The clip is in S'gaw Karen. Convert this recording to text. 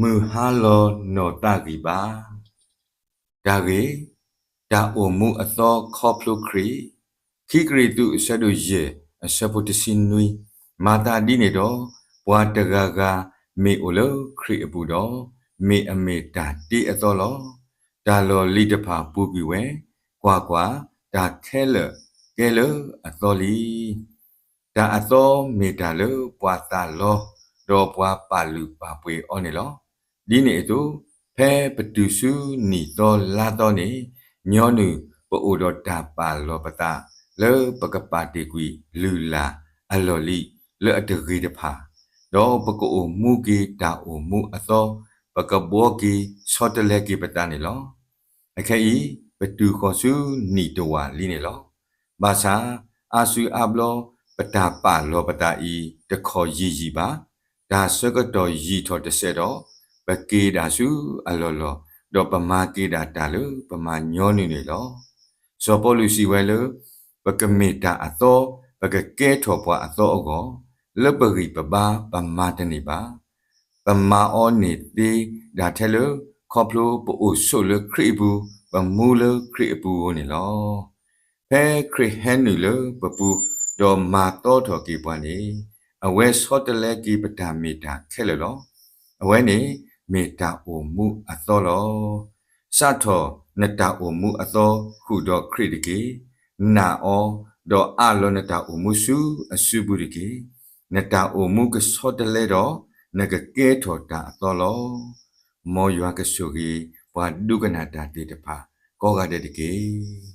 မုၢ်ဟါလီၤနီၢ်သးဂံၢ်ဘါ. တၢ်ဂ့ၢ်, တၢ်အိၣ်မူအသီခီဖျိခရံာ်, ခံကရံၣ်သူး အဆၢဒိၣ်ယဲၢ် အဆၢဖိတဆံနွံ, မၤသးဒ်န့ၣ်ဒီး, ပှၤတဂၤဂၤမ့ၢ်အိၣ်လၢခရံာ်အပူၤဒီး, မ့ၢ်အမ့ၢ်တၢ်တ့အသီလီၤ. တၢ်လီၢ်လံၤတဖၣ်ပူၤကွံာ်ဝဲ, ကွၢ်ကွၢ်, တၢ်ခဲလၢာ်ကဲလၢအသီလံ. တၢ်အသီမ့ၢ်တၢ်လၢပှၤသးလီ, ဒီးပှၤပာ်လုၢ်ပာ်ပှ့ၤအီၤန့ၣ်လီၤ. ဒ်န့ၣ်အသိး, ဖဲပတုၤဆူနံၣ်သီလါသီန့ၣ်, ညီနုၢ်ပအိၣ်ဒီးတၢ်ပာ်လီၤပသး လၢပကပာ်တ့ၢ်ကွံာ်လုၢ်လၢ်အလီၢ်လံၤလၢအတဂ့ၤတဖၣ်, ဒီးပကအိၣ်မူက့ၤတၢ်အိၣ်မူအသီ, ပကဘှီက့ၤဆီတလဲက့ၤပသးန့ၣ်လီၤ. အခဲအံၤ, ပတုၤဃီၤဆူနံၣ်တဝာ်လံန့ၣ်လီၤ. ဘၣ်ဆၣ်, အါစုအါဘျီပတၢ်ပာ်လီၤပသးအံၤ တခီၣ်ယံာ်ယံာ်ဘၣ်. တၢ်ဆၢကတီၢ်ယံာ်ထီၣ်တစဲးဒီး, ပက့ၤဒၣ်ဆူအလီၢ်လီၢ်, ဒီးပမၤက့ၤဒၣ်တၢ်လၢပမၤညီနုၢ်န့ၣ်လီၤ. စီၤပီလူးစံးဝဲလၢ ပကမ့ၢ်တၢ်အသီ, ပကကဲထီၣ်ပှၤအသီအဂီၢ်, လၢပဂံၢ်ပဘါပမၤတန့ၢ်ဘၣ်. ပမၤအီၤန့ၢ်သ့ဒၣ်ထဲလၢ ခီဖျိပအိၣ်ဆိးလၢခရံာ်အပူၤ, ပမူလၢခရံာ်အပူၤဧိၤန့ၣ်လီၤ. ဖဲခရံာ်ဟဲနုာ်လၢပပူၤ, ဒီးမၤသီထီၣ်က့ၤပှၤန့ၣ်, အဝဲဆီတလဲက့ၤပတၢ်မ့ၢ်တၢ်ခဲလၢာ်လီၤ. အဝဲန့ၣ်မ့ၢ်တၢ်အိၣ်မူအသီလီၤ. စးထီၣ်နတၢ်အိၣ်မူအသီဃုာ်ဒီးခရံာ်တက့ၢ်. နာ်အီၤ, ဒီးအးလီၤနတၢ်အိၣ်မူဆူအစုပူၤတက့ၢ်. နတၢ်အိၣ်မူကဆီတလဲဒီး, နကကဲထီၣ်တၢ်အသီလီၤ. မ်ယွၤကဆိၣ်ဂ့ၤပှၤဒိကနၣ်တၢ်သ့ၣ်တဖၣ် ကိးဂၤဒဲးတက့ၢ်.